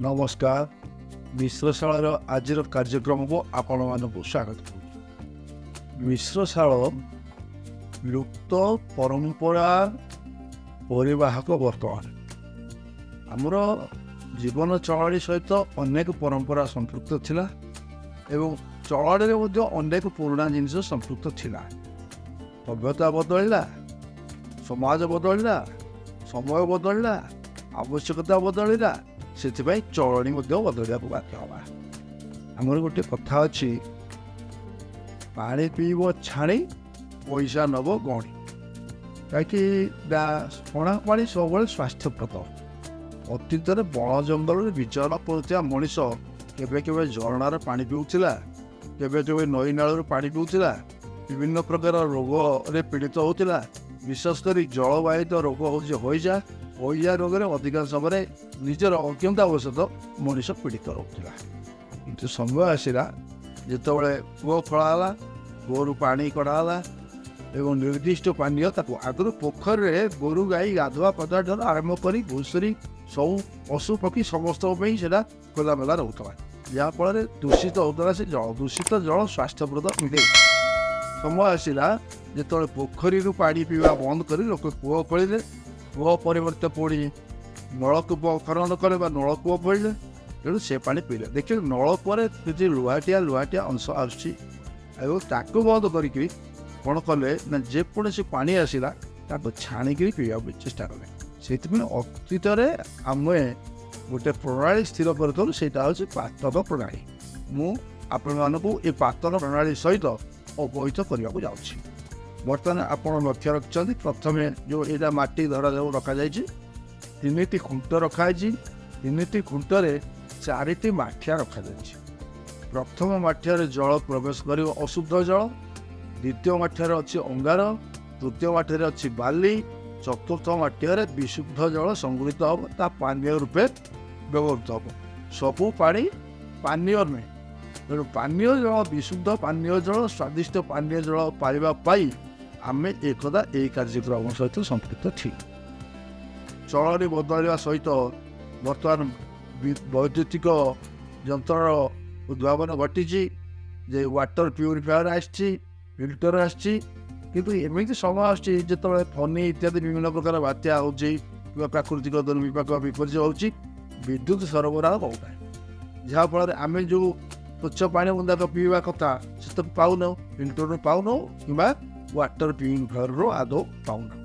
ନମସ୍କାର। ମିଶ୍ରଶାଳାର ଆଜିର କାର୍ଯ୍ୟକ୍ରମକୁ ଆପଣମାନଙ୍କୁ ସ୍ୱାଗତ କରୁଛି। ମିଶ୍ରଶାଳ ଲୁପ୍ତ ପରମ୍ପରା ପରିବାହକ। ବର୍ତ୍ତମାନ ଆମର ଜୀବନ ଚଳଣି ସହିତ ଅନେକ ପରମ୍ପରା ସମ୍ପୃକ୍ତ ଥିଲା ଏବଂ ଚଳଣିରେ ମଧ୍ୟ ଅନେକ ପୁରୁଣା ଜିନିଷ ସମ୍ପୃକ୍ତ ଥିଲା। ସଭ୍ୟତା ବଦଳିଲା, ସମାଜ ବଦଳିଲା, ସମୟ ବଦଳିଲା, ଆବଶ୍ୟକତା ବଦଳିଲା, ସେଥିପାଇଁ ଚଳଣି ମଧ୍ୟ ବଦଳିବାକୁ ବାଧ୍ୟ ହେବା। ଆମର ଗୋଟେ କଥା ଅଛି, ପାଣି ପିଇବ ଛାଣି, ପଇସା ନେବ ଗଣି। କାହିଁକି ନା ଛଣା ପାଣି ସବୁବେଳେ ସ୍ୱାସ୍ଥ୍ୟପ୍ରଦ। ଅତୀତରେ ବଣ ଜଙ୍ଗଲରେ ବିଚରଣ କରୁଥିବା ମଣିଷ କେବେ କେବେ ଝରଣାର ପାଣି ପିଉଥିଲା, କେବେ କେବେ ନଈ ନାଳରୁ ପାଣି ପିଉଥିଲା, ବିଭିନ୍ନ ପ୍ରକାର ରୋଗରେ ପୀଡ଼ିତ ହେଉଥିଲା। ବିଶେଷ କରି ଜଳବାହିତ ରୋଗ ହେଉଛି ହଇଜା। ହଇଜା ରୋଗରେ ଅଧିକାଂଶ ସମୟରେ ନିଜର ଅଜ୍ଞତାବଶତଃ ମଣିଷ ପୀଡ଼ିତ ରହୁଥିଲା। କିନ୍ତୁ ସମୟ ଆସିଲା ଯେତେବେଳେ କୂଅ ଖୋଳା ହେଲା, କୂଅରୁ ପାଣି କଢ଼ା ହେଲା ଏବଂ ନିର୍ଦ୍ଦିଷ୍ଟ ପାନୀୟ ତାକୁ ଆଗରୁ ପୋଖରୀରେ ଗୋରୁ ଗାଈ ଗାଧୁଆ ପାଧୁଆ ଠାରୁ ଆରମ୍ଭ କରି ଘୁଷୁରୀ, ସବୁ ପଶୁ ପକ୍ଷୀ ସମସ୍ତଙ୍କ ପାଇଁ ସେଇଟା ଖୋଲାମେଲା ରହୁଥିଲା, ଯାହାଫଳରେ ଦୂଷିତ ହେଉଥିଲା ସେ ଜଳ। ଦୂଷିତ ଜଳ ସ୍ୱାସ୍ଥ୍ୟପ୍ରଦ ନୁହେଁ। ସମୟ ଆସିଲା ଯେତେବେଳେ ପୋଖରୀରୁ ପାଣି ପିଇବା ବନ୍ଦ କରି ଲୋକ କୂଅ ଖୋଳିଲେ। କୂଅ ପରିବର୍ତ୍ତେ ପୁଣି ନଳକୂପ ଖନନ କଲେ ବା ନଳକୂଅ ଖୋଳିଲେ, ତେଣୁ ସେ ପାଣି ପିଇଲେ। ଦେଖିଲେ ନଳକୂଅରେ କିଛି ଲୁହାଟିଆ ଲୁହାଟିଆ ଅଂଶ ଆସୁଛି ଏବଂ ତାକୁ ବନ୍ଦ କରିକିରି କ'ଣ କଲେ ନା ଯେକୌଣସି ପାଣି ଆସିଲା ତାକୁ ଛାଣିକିରି ପିଇବାକୁ ଚେଷ୍ଟା କଲେ। ସେଥିପାଇଁ ଅତୀତରେ ଆମେ ଗୋଟେ ପ୍ରଣାଳୀ ସ୍ଥିର କରିଥିଲୁ, ସେଇଟା ହେଉଛି ପାତକ ପ୍ରଣାଳୀ। ମୁଁ ଆପଣମାନଙ୍କୁ ଏ ପାତକ ପ୍ରଣାଳୀ ସହିତ ଅବହିତ କରିବାକୁ ଯାଉଛି। ବର୍ତ୍ତମାନ ଆପଣ ଲକ୍ଷ୍ୟ ରଖିଛନ୍ତି, ପ୍ରଥମେ ଯେଉଁ ଏଇଟା ମାଟି ଧରାଯାଉ ରଖାଯାଇଛି, ତିନିଟି ଖୁଣ୍ଟ ରଖାଯାଇଛି। ତିନିଟି ଖୁଣ୍ଟରେ ଚାରିଟି ମାଠିଆ ରଖାଯାଇଛି। ପ୍ରଥମ ମାଠିଆରେ ଜଳ ପ୍ରବେଶ କରିବ, ଅଶୁଦ୍ଧ ଜଳ। ଦ୍ୱିତୀୟ ମାଠିଆରେ ଅଛି ଅଙ୍ଗାର, ତୃତୀୟ ମାଠିଆରେ ଅଛି ବାଲି, ଚତୁର୍ଥ ମାଠିଆରେ ବିଶୁଦ୍ଧ ଜଳ ସଂଗୃହୀତ ହେବ, ତା ପାନୀୟ ରୂପେ ବ୍ୟବହୃତ ହେବ। ସବୁ ପାଣି ପାନୀୟ ନୁହେଁ। ତେଣୁ ପାନୀୟ ଜଳ, ବିଶୁଦ୍ଧ ପାନୀୟ ଜଳ, ସ୍ୱାଦିଷ୍ଟ ପାନୀୟ ଜଳ ପାଇବା ପାଇଁ ଆମେ ଏକଦା ଏଇ କାର୍ଯ୍ୟକ୍ରମ ସହିତ ସମ୍ପୃକ୍ତ ଥିଲୁ। ଚଳଣି ବଦଳିବା ସହିତ ବର୍ତ୍ତମାନ ବୈଦ୍ୟୁତିକ ଯନ୍ତ୍ରର ଉଦ୍ଭାବନ ଘଟିଛି ଯେ ୱାଟର ପ୍ୟୁରିଫାୟର ଆସିଛି, ଫିଲ୍ଟର ଆସିଛି। କିନ୍ତୁ ଏମିତି ସମୟ ଆସୁଛି ଯେତେବେଳେ ଫନି ଇତ୍ୟାଦି ବିଭିନ୍ନ ପ୍ରକାର ବାତ୍ୟା ହେଉଛି କିମ୍ବା ପ୍ରାକୃତିକ ଦୁର୍ବିପାକ ବିପର୍ଯ୍ୟୟ ହେଉଛି, ବିଦ୍ୟୁତ ସରବରାହ ହେଉନାହିଁ, ଯାହାଫଳରେ ଆମେ ଯେଉଁ ସ୍ୱଚ୍ଛ ପାଣି ବୁନ୍ଦାକ ପିଇବା କଥା ସେତକ ପାଉନାହୁଁ, ଫିଲ୍ଟରରୁ ପାଉନାହୁଁ କିମ୍ବା ୱାଟର ପ୍ୟୁରିଫାୟରରୁ ଆଦୌ ପାଉନାହୁଁ।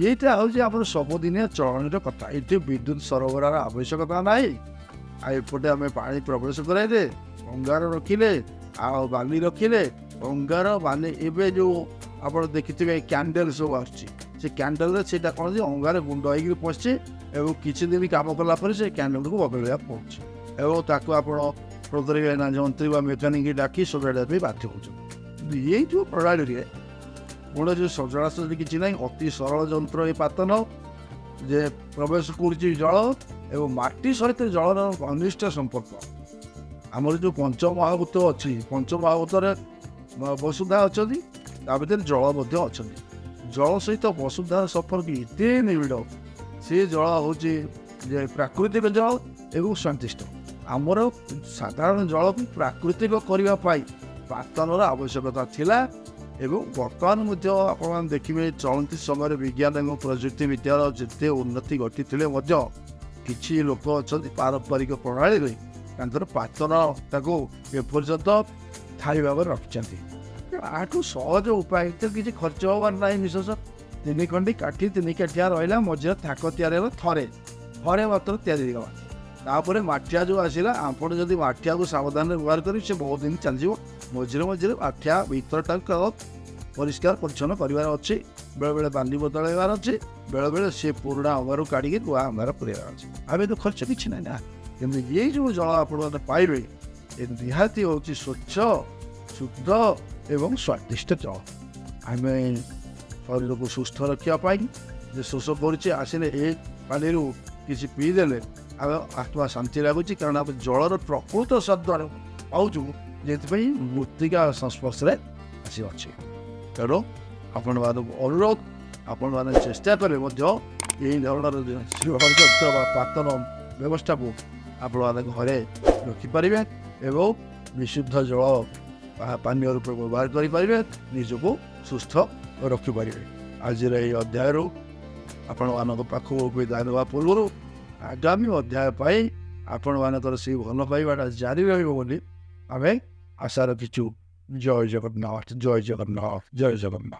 ଏଇଟା ହେଉଛି ଆମର ସବୁଦିନିଆ ଚଳଣିର କଥା। ଏଠି ବିଦ୍ୟୁତ ସରବରାହର ଆବଶ୍ୟକତା ନାହିଁ। ଆଉ ଏପଟେ ଆମେ ପାଣି ପ୍ରବେଶ କରାଇଲେ, ଅଙ୍ଗାର ରଖିଲେ ଆଉ ବାଲି ରଖିଲେ। ଅଙ୍ଗାର ବାଲି ଏବେ ଯେଉଁ ଆପଣ ଦେଖିଥିବେ କ୍ୟାଣ୍ଡେଲ୍ ସବୁ ଆସୁଛି, ସେ କ୍ୟାଣ୍ଡେଲ୍ରେ ସେଇଟା କ'ଣ ଯେ ଅଙ୍ଗାର ଗୁଣ୍ଡ ହେଇକିରି ପଶିଛି ଏବଂ କିଛି ଦିନ କାମ କଲା ପରେ ସେ କ୍ୟାଣ୍ଡେଲ୍କୁ ବଦଳାଇବାକୁ ପଡ଼ୁଛି ଏବଂ ତାକୁ ଆପଣ ବଦଳାଇବେ ନା ଯନ୍ତ୍ରୀ ବା ମେକାନିକ୍ ଡାକି ସଜାଡ଼ିବା ପାଇଁ ବାଧ୍ୟ ହେଉଛନ୍ତି। କିନ୍ତୁ ଏଇ ଯେଉଁ ପ୍ରଣାଳୀରେ କୌଣସି ସଜଡ଼ା ସଜଡ଼ି କିଛି ନାହିଁ। ଅତି ସରଳ ଯନ୍ତ୍ର ଏ ପାତନ ଯେ ପ୍ରବେଶ କରୁଛି ଜଳ ଏବଂ ମାଟି ସହିତ ଜଳର ଘନିଷ୍ଠ ସମ୍ପର୍କ। ଆମର ଯେଉଁ ପଞ୍ଚମହାଭୂତ ଅଛି, ପଞ୍ଚମହାଭୂତରେ ବସୁଧା ଅଛନ୍ତି, ତା ଭିତରେ ଜଳ ମଧ୍ୟ ଅଛନ୍ତି। ଜଳ ସହିତ ବସୁଧାର ସମ୍ପର୍କ ଏତେ ନିବିଡ଼। ସେ ଜଳ ହେଉଛି ଯେ ପ୍ରାକୃତିକ ଜଳ ଏବଂ ସ୍ୱାଦିଷ୍ଟ। ଆମର ସାଧାରଣ ଜଳକୁ ପ୍ରାକୃତିକ କରିବା ପାଇଁ ପାତନର ଆବଶ୍ୟକତା ଥିଲା ଏବଂ ବର୍ତ୍ତମାନ ମଧ୍ୟ ଆପଣମାନେ ଦେଖିବେ, ଚଳନ୍ତି ସମୟରେ ବିଜ୍ଞାନ ଏବଂ ପ୍ରଯୁକ୍ତି ବିଦ୍ୟାର ଯେତେ ଉନ୍ନତି ଘଟିଥିଲେ ମଧ୍ୟ କିଛି ଲୋକ ଅଛନ୍ତି ପାରମ୍ପରିକ ପ୍ରଣାଳୀରେ ତାଙ୍କର ପାତନ ତାକୁ ଏପର୍ଯ୍ୟନ୍ତ ସ୍ଥାୟୀ ଭାବରେ ରଖିଛନ୍ତି। ଆଠୁ ସହଜ ଉପାୟ ତ କିଛି ଖର୍ଚ୍ଚ ହେବାର ନାହିଁ। ବିଶେଷ ତିନି ଖଣ୍ଡି କାଠି, ତିନି କାଠିଆ ରହିଲା, ମଝିରେ ଥାକ ତିଆରି ହେଲା, ଥରେ ଥରେ ମାତ୍ର ତିଆରି ହେଇଗଲା। ତାପରେ ମାଠିଆ ଯେଉଁ ଆସିଲା, ଆପଣ ଯଦି ମାଠିଆକୁ ସାବଧାନରେ ବ୍ୟବହାର କରିବେ, ସେ ବହୁତ ଦିନ ଚାଲିଯିବ। ମଝିରେ ମଝିରେ ମାଠିଆ ଭିତରଟାକୁ ପରିଷ୍କାର ପରିଚ୍ଛନ୍ନ କରିବାର ଅଛି, ବେଳେବେଳେ ବାଲି ବଦଳାଇବାର ଅଛି, ବେଳେବେଳେ ସେ ପୁରୁଣା ଅଙ୍ଗାରୁ କାଢ଼ିକି ନୂଆ ଅଙ୍ଗାର ପୁରେଇବାର ଅଛି। ଆମେ ତ ଖର୍ଚ୍ଚ କିଛି ନାହିଁ ନା। କିନ୍ତୁ ଏଇ ଯେଉଁ ଜଳ ଆପଣମାନେ ପାଇବେ, ଏ ନିହାତି ହେଉଛି ସ୍ୱଚ୍ଛ, ଶୁଦ୍ଧ ଏବଂ ସ୍ୱାଦିଷ୍ଟ ଜଳ। ଆମେ ଶରୀରକୁ ସୁସ୍ଥ ରଖିବା ପାଇଁ ଯେ ଶୋଷ କରୁଛି, ଆସିଲେ ଏ ପାଣିରୁ କିଛି ପିଇଦେଲେ ଆମେ ଆତ୍ମା ଶାନ୍ତି ଲାଗୁଛି, କାରଣ ଆମେ ଜଳର ପ୍ରକୃତ ସ୍ୱାଦ ପାଉଛୁ, ଯେଉଁଥିପାଇଁ ମୃତ୍ତିକା ସଂସ୍ପର୍ଶରେ ଆସିଅଛି। ତେଣୁ ଆପଣମାନଙ୍କୁ ଅନୁରୋଧ, ଆପଣମାନେ ଚେଷ୍ଟା କଲେ ମଧ୍ୟ ଏହି ଧରଣର ଯନ୍ତ୍ର ବା ପାତନ ବ୍ୟବସ୍ଥାକୁ ଆପଣମାନେ ଘରେ ରଖିପାରିବେ ଏବଂ ବିଶୁଦ୍ଧ ଜଳ ପାନୀୟ ରୂପେ ବ୍ୟବହାର କରିପାରିବେ, ନିଜକୁ ସୁସ୍ଥ ରଖିପାରିବେ। ଆଜିର ଏହି ଅଧ୍ୟାୟରୁ ଆପଣମାନଙ୍କ ପାଖକୁ ବିଦାୟ ନେବା ପୂର୍ବରୁ ଆଗାମୀ ଅଧ୍ୟାୟ ପାଇଁ ଆପଣମାନଙ୍କର ସେଇ ଭଲ ପାଇବାଟା ଜାରି ରହିବ ବୋଲି ଆମେ ଆଶା ରଖିଛୁ। ଜୟ ଜଗନ୍ନାଥ, ଜୟ ଜଗନ୍ନାଥ, ଜୟ ଜଗନ୍ନାଥ।